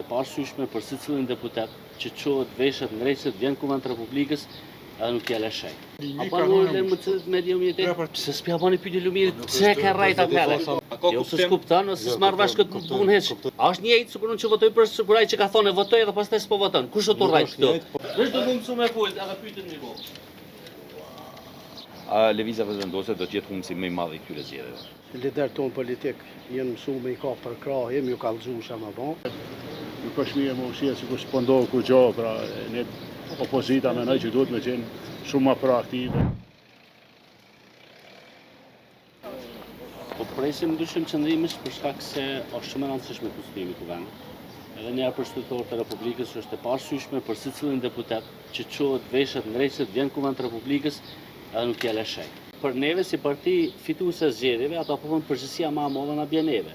është e paarsyeshme për secilin deputet që çohet, veshet, ndreqet, vjen në Kuvend të Republikës edhe nuk ja lëshoj. A pa në më cilët medium jeti? Pse s'pja bani pyetje Lumirit? Pse e ka rrejt atëherë? Jo se s'kupton ose s'marr vesh këtë punë hiç. A është njëjtë sikur unë që votoj për sikur ai që ka thonë e votoj edhe pastaj s'po voton. Kush është tu rrejt këtu? Veç do të mësu me fol edhe pyetjen mi bo. A Lëvizja Vetëvendosje do të jetë humbësi më i madh i këtyre zgjedhjeve? Liderët tonë politik janë mësu me i kap për krahi, me ju kallxu ça me bo. Nuk është mirë me u sjellë sikur s'po ndodh kurgjo, pra ne opozita mendoj që duhet me qenë shumë ma proaktive. Po presim ndryshim qëndrimesh për shkak se është shumë e rëndësishme konstituimi i Kuvendit. Edhe një herë për qytetarët e Republikës është e paarsyeshme për secilin deputet që çohet, veshet, ndreqet, vjen në Kuvend të Republikës edhe nuk ja lëshoj. Për neve si parti fituese e zgjedhjeve, ata po thonë përgjegjësia ma e madhe na bie neve.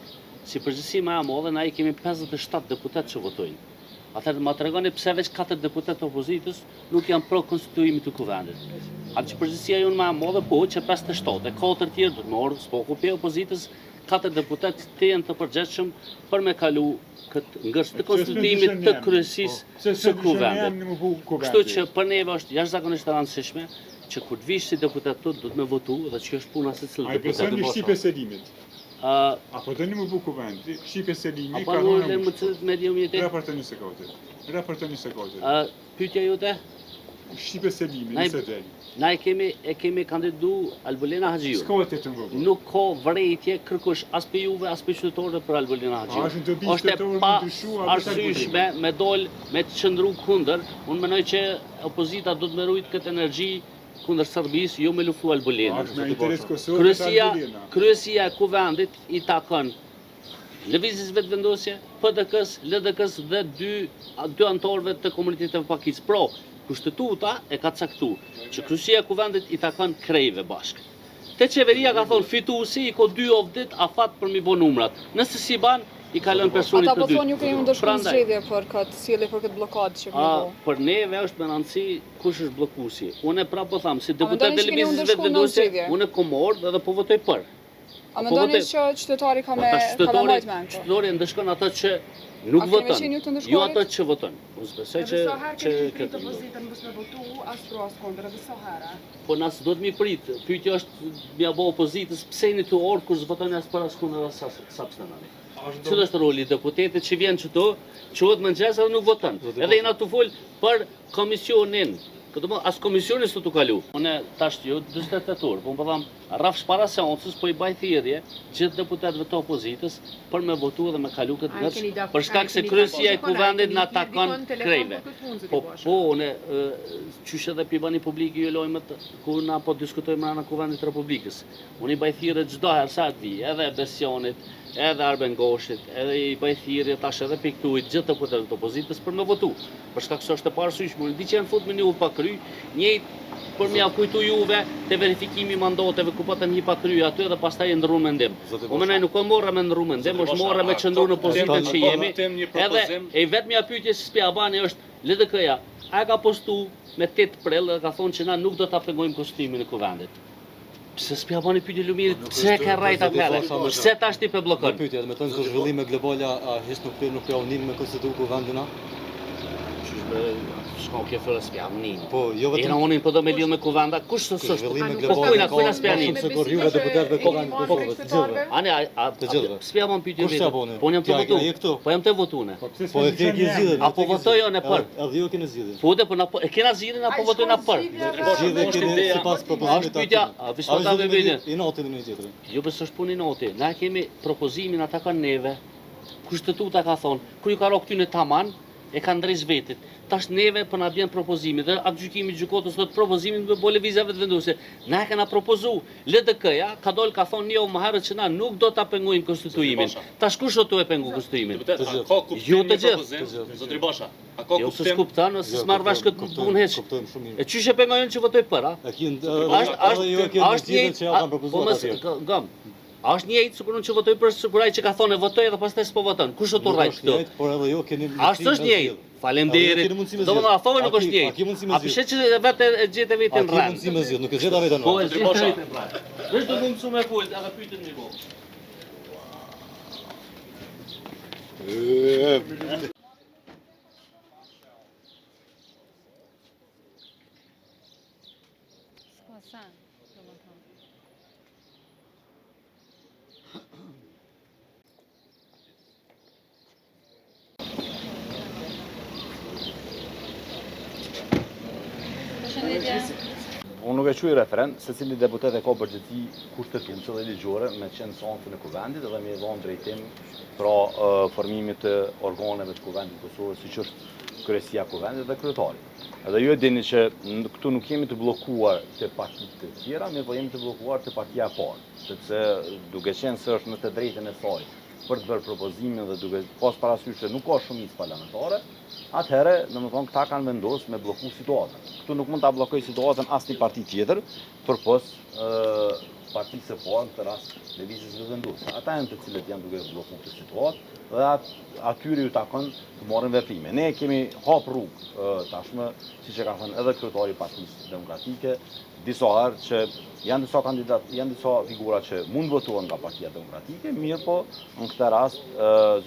Si përgjegjësi ma e madhe na i kemi 57 deputetë që votojnë. Atëherë ma tregoni pse veç 4 deputetë të opozitës nuk janë pro konstituimit të kuvendit. Atë që përgjegjësia jonë ma e madhe po që 57 e 4 tjerë do të marrë s'paku prej opozitës 4 deputetë të jenë të përgjegjshëm për me kalu këtë ngërç të konstituimit të kryesisë po, së kuvendit. Kështu që për neve është jashtëzakonisht e rëndësishme që kur të vish si deputet këtu duhet me votu dhe që është puna secilit deputet. A i besoni Shqipe Selimit? A po doni me bu kuvend? Shqipe Selimi ka rënë në cilët medium jeti? Raportoni se kote. Raportoni se kote. Pyetja jote? Shqipe Selimi, nëse del. Na e kemi e kemi kandidu Albulena Haxhiu. S'ka të të vogël. Nuk ka vërejtje kërkush as për juve as për qytetarëve për Albulena Haxhiu. Është e paarsyeshme me dol me qëndru kundër. Unë mendoj që opozita duhet me rujt këtë energji kundër Serbisë, jo me luftu Albulenën. Kryesia, kryesia e kuvendit i takon Lëvizjes Vetëvendosje, PDK-s, LDK-s dhe dy dy anëtarëve të komuniteteve pakicë. Pra, Kushtetuta e ka caktu që kryesia e kuvendit i takon krejve bashkë. Te qeveria ka thonë fituesi i ka dy javë ditë afat për mi bo numrat. Nëse s'i ban, i kalon personit Ata të po dytë. thonë ju keni ndëshku në Prandaj, zgjedhje për këtë sjellje, për këtë bllokadë që keni a, bo. për neve është me rëndësi kush është bllokuesi. Unë prapë po tham, si A deputet mendoni e që keni Lëvizjes ndëshku në Vetëvendosje, zgjedhje? unë kom ardhë edhe po votoj për. A Po mendoni votoj. që qytetari ka Po me tash ka me qytetari, mbajt mend këto? qytetari e ndëshkon ato që nuk A keni me voton, qenë ju të jo ato ndëshkuarit? që voton. Unë s'besoj Edhe që sa herë që keni prit këtë ndodh. opozitën mos me votu as pro as kundër, edhe sa herë. Po na s'duhet mi prit. Pyetja është m'ia bo opozitës pse jeni tu ardhur kur s'votoni as për as kundër as as s'abstenoni. Cili është roli i deputetit që vjen këtu, çohet mëngjes edhe nuk voton. Edhe jena tu fol për komisionin. Këtë më, as komisioni s'u tu kalu. Unë tash jo 48 orë, po unë po tham, rrafsh para seancës po i baj thirrje gjithë deputetëve të opozitës për me votu dhe me kalu këtë A e ngërç, keni dak- për a e shkak se keni kryesia e dakord dikon, a e kuvendit keni na thirr takon dikon telefon krejve. për këtë punë, zoti Po Basha? po, unë e, qysh edhe pi bani publike ju lajmet ku na po diskutojmë mrena Kuvendit të Republikës. Unë i baj thirrje çdo herë sa të vi, edhe Besionit, edhe Arben Goshit, edhe i baj thirrje tash edhe Piktuit, gjithë deputetëve të opozitës për me votu. Për shkak se është e paarsyeshme, unë di që janë fut me një udhë pa kry, njëjtë për me ja kujtu juve te verifikimi i mandateve ku patën hi pa kry aty edhe pastaj e ndrru mendim. Unë mendoj nuk o morre me ndrru mendim, është morre me qëndru në pozitën që jemi. Edhe e vetmja pyetje që s'pja bani është LDK-ja, a e ka postu me 8 prill dhe ka thonë që na nuk do ta pengojmë konstituimin e kuvendit. Pse s'pja bani pyetje Lumirit, pse e ka rrejt atëherë? Pse tash ti pe bllokon? Një pyetje, do të thonë këto zhvillime globale a hiç nuk nuk ja nin me konstitu kuvendin a? Qysh bre, s'ka kjo fjalë s'pja nin. Po, jo vetëm Iranin po do me lidh me kuvenda, kush s'është? Këto zhvillime Po globale kujna, ka kujna s'pja më nin? shumë se korriuve deputetëve kuvendit të Kosovës, të gjithëve. Ani, a, a, Të gjithëve. s'pja ban pyetje Kush s'ja boni? Po unë jam të Ti, a- votu. a je këtu? Po jam të votu unë. Po pse Po e ke ke zgjidhjen. A po votoj unë për? Edhe edhe ju keni zgjidhjen. Po dhe po na po e kena zgjidhjen apo votojna për? Zgjidhjen keni sipas propozimit Është pyetja, a veç po ta bëjnë? I notin në tjetrin. Jo besoj është punë inati. Na e kemi propozimin ata kanë neve. Kushtetuta ka thonë, kur ju ka ra këtyne taman, e ka ndreq vetit. Tash neve po na bjen propozimi dhe aktgjykimi i gjykatës thotë propozimin me bo Lëvizja Vetëvendosje. Na e kena propozu. LDK-ja ka dalë ka thonë një javë më herët që na nuk do ta pengojmë konstituimin. Tash kush është tu e pengu konstituimin? Deputet, a ka kuptim Jo të një gjithë. propozim? Zotri Basha, a ka Jo se kuptim? s'kupton ose Jo, s'marr vesh këtë kuptojmë, punë hiç. Kuptojmë shumë mirë. E qysh e pengojnë që votoj për, a? E kin Është edhe ju e është keni është zgjidhjen njëjtë, që ja a- kanë po propozuar mos atje. gam. A është njëjtë sikur unë që votoj për sikur ai që ka thonë e votoj edhe pastaj s'po voton. Kush është tu Nuk rrajt është këtu? njëjtë, por edhe ju keni A është është njëjtë? Faleminderit. Do të thonë, a thove nuk është njëjtë. A ki mundësi me A zgjidh? pishe që vetë e gjete A veten ki rrend. mundësi me zgjidh? Nuk e gjeta veten. Po e Zotri gjete Basha. veten rrend. Veç do të mësu me fol, edhe pyetjen mi bo. zgjidhje? Unë nuk e quaj refren, secili deputet e ka përgjegjësi kushtetuese dhe ligjore me qenë në seancën e Kuvendit dhe me i dhënë drejtim pra formimit të organeve të Kuvendit të Kosovës, siç është kryesia e Kuvendit dhe kryetari. Edhe ju e dini që këtu nuk jemi të bllokuar te partitë të tjera, mirëpo jemi të bllokuar te partia e parë, sepse duke qenë se është në të drejtën e saj për të bërë propozimin dhe duke pas parasysh se nuk ka shumicë parlamentare, atëherë, domethënë, këta kanë vendosur me blloku situatën. Këtu nuk mund ta bllokojë situatën asnjë parti tjetër, përpos partisë së parë, në këtë rast Lëvizjes Vetëvendosje. Ata janë të cilët janë duke blloku këtë situatë dhe atyre ju takon të marrin veprime. Ne kemi hap rrugë tashmë, siç e ka thënë edhe kryetari i Partisë Demokratike, disa herë që janë disa kandidat, janë disa figura që mund votohen nga Partia Demokratike, mirëpo në këtë rast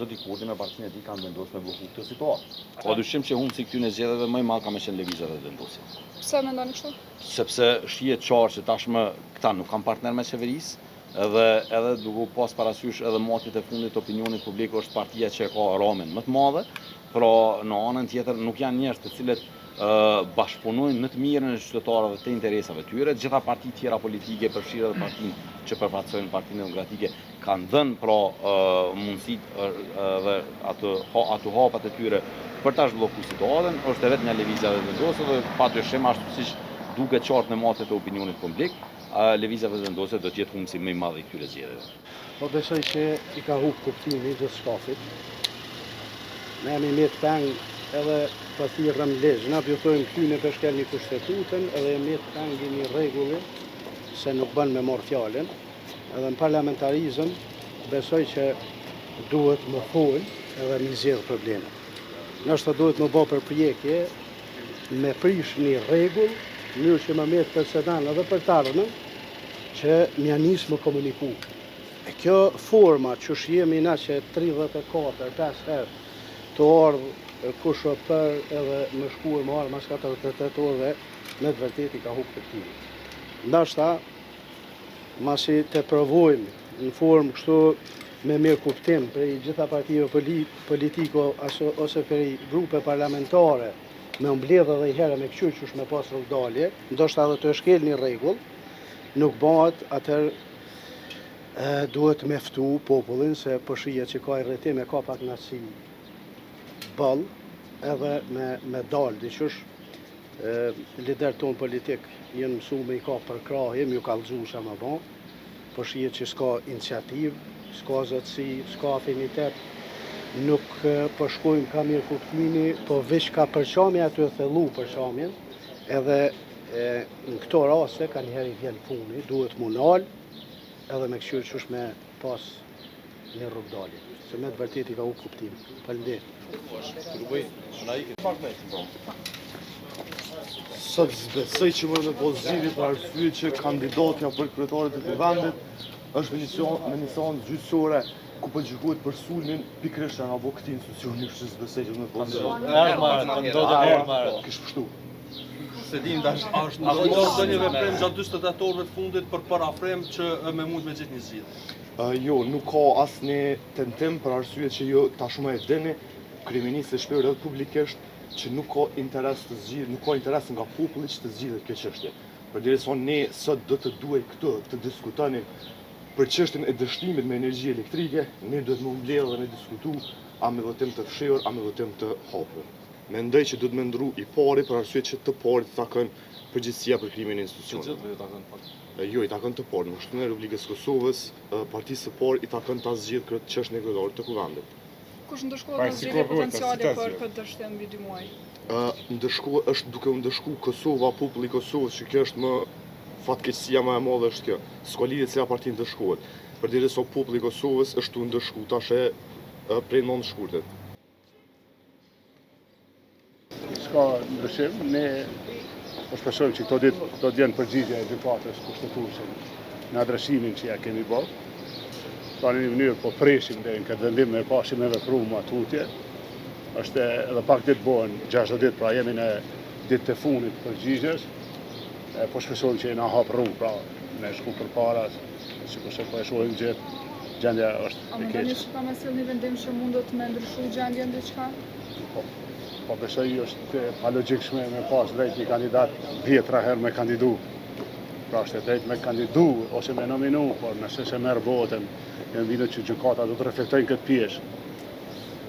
zoti Kurti me partinë e tij kanë vendosur me blloku këtë situatë. Pa dyshim që humbësi i këtyre zgjedhjeve më i madh ka me qenë Lëvizja Vetëvendosje. Pse mendoni kështu? Sepse shihet qartë që tashmë këta nuk kanë partner me qeverisë, edhe edhe duke u pas parasysh edhe matjet e fundit të opinionit publik është partia që e ka ramën më të madhe, pra në anën tjetër nuk janë njerëz të cilët bashkëpunojnë në të mirën e qytetarëve të interesave tyre, gjitha partitë tjera politike, përfshirë edhe partinë që përfaqësojnë Partinë Demokratike, kanë dhënë pra mundësitë dhe ato ato hapat e tyre për ta zhbllokuar situatën, është e vetmja Lëvizja Vetëvendosje dhe padyshim ashtu siç duket qartë në matjet e opinionit publik, Lëvizja Vetëvendosje do të jetë humbësi më i madh i këtyre zgjedhjeve. Po besoj që i ka hup kuptimi gjithçkafit. Ne jemi met peng edhe po thirrem ligj. Na po ju thojmë këtyne po shkelni kushtetutën edhe jemi met peng i një rregulli se nuk bën me marr fjalën. Edhe në parlamentarizëm besoj që duhet me fol edhe me zgjedh problemet. Ndoshta duhet me bo përpjekje me prish një rregull, në mënyrë që me met precedent edhe për të ardhmen, që me ja nis me komuniku. E kjo forma që jemi na që 34, 5 herë të ardhë kush o për edhe me shku e me ardhë mas 48 orëve, me të vërtet i ka hup kuptimi. Ndoshta, masi të provojmë në formë kështu me mirëkuptim prej gjitha partive politiko ose prej grupe parlamentare me u mbledh edhe një herë me këqyr qysh me pas rrugdalje, ndoshta edhe të shkel një rregull, nuk bëhet, atëherë duhet me ftu popullin se po shihet që ka irritim e ka pakënaqësi boll edhe me me dal diqysh liderët tonë politik janë mësu me i kap për krahi, me ju kallxu ça me bo, po shihet që s'ka iniciativë, s'ka zotësi, s'ka afinitet, nuk po shkojmë ka mirëkuptimi, po veç ka përçamja aty e thellu përçamjen, edhe e, në këto raste ka njëherë i vjen funi, duhet mu nal, edhe me këqyrë qysh me pas një rrugdalje, se me të vërtet i ka hup kuptimi. Faleminderit. Sot s'besoj që mund me bo zgjidhje për arsye që kandidatja për kryetare të kuvendit është me një seancë me një seancë gjyqësore ku po gjykohet për sulmin pikërisht që ka bo këtij institucioni, kështu që s'besoj që mund me bo zgjidhje. Erë, Kish pështu. Se dim tash. A është ndodhur ndonjë veprim gjatë 48 orëve të fundit për përafrim që me mund me gjetë një zgjidhje? Jo, nuk ka asnjë tentim për arsye që ju tashmë e dini, kryeministri shprehu edhe publikisht që nuk ka interes të zgjidh, nuk ka interes nga populli që të zgjidhet kjo çështje. Përderisa ne sot do të duhej këtu të diskutonim për çështjen e dështimit me energji elektrike, ne duhet me u mbledhë dhe me diskutu a me votim të fshehur, a me votim të hapur. Mendoj që duhet me ndru i pari për arsye që të parit takon përgjegjësia për krijimin e institucionit. Të gjithëve ju takon pak. Jo, i takon të parit. Në Kushtetutën e Republikës së Kosovës, partisë së parë i takon ta zgjidhë këtë çështjen e kryetarit të Kuvendit. Kush ndëshkohet në zgjidhje potenciale për këtë dështim mbi dy muaj? Ndëshko është duke u ndëshku Kosova, populli i Kosovës, që kjo është më fatkeqësia më e madhe është kjo. S'ka lidhje cila parti ndëshkohet. Përderisa populli i Kosovës është tu ndëshku tash e prej 9 shkurtit. S'ka ndryshim, ne po shpresojmë që këto ditë do të jenë përgjigja e gjykatës kushtetuese në adresimin që ja kemi bërë. Pra në një mënyrë po presim deri në këtë vendim me pa si me vepru ma tutje. Është edhe pak ditë bëhen 60 ditë, pra jemi në ditë të fundit përgjigjes. E po shpresojmë që na hap rrugë, pra me shku përpara, sikurse po e shohim gjithë, gjendja është A e mendoni keqe. që ka me sjell një vendim që mundet me ndryshu gjendjen diçka? Po. Po besoj është e palogjikshme me pas drejt një kandidat dhjetra herë me kandidu. Pra është e drejtë me kandidu ose me nominu, por nëse s'e merr votën, jam bindur që gjykata do të reflektojë këtë pjesë.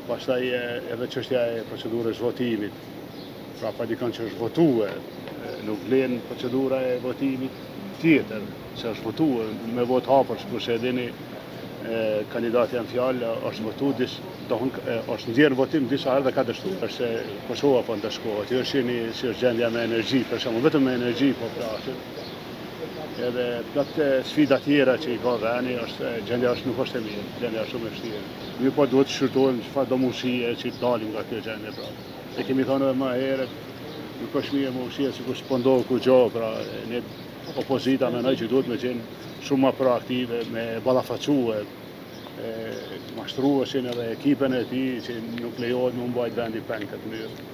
Pastaj edhe çështja e procedurës votimit. Pra pa dikon që është votue, nuk vlen procedura e votimit tjetër, se është votue me votë hapur, sikurse e dini, kandidatja në fjalë është votu, dis, do është nxjerrë në votim disa herë dhe ka dështu. Është se Kosova po ndëshkohet, jo shihni si është gjendja me energji, për shembull, vetëm me energji po flasim. Edhe plot sfida tjera që i ka veni, është gjendja është nuk është e mirë, gjendja është shumë e vështirë. Mirëpo duhet të shqyrtojmë çfarëdo mundësie që të dalim nga kjo gjendje pra. E kemi thënë edhe më herët, nuk është mirë me u sjell sikur s'po ndodh kurgjo, pra ne opozita mendoj që duhet me qenë shumë ma proaktive, me ballafaque mashtruesin edhe ekipën e tij që nuk lejohet me u mbajt vendi peng këtë mënyrë.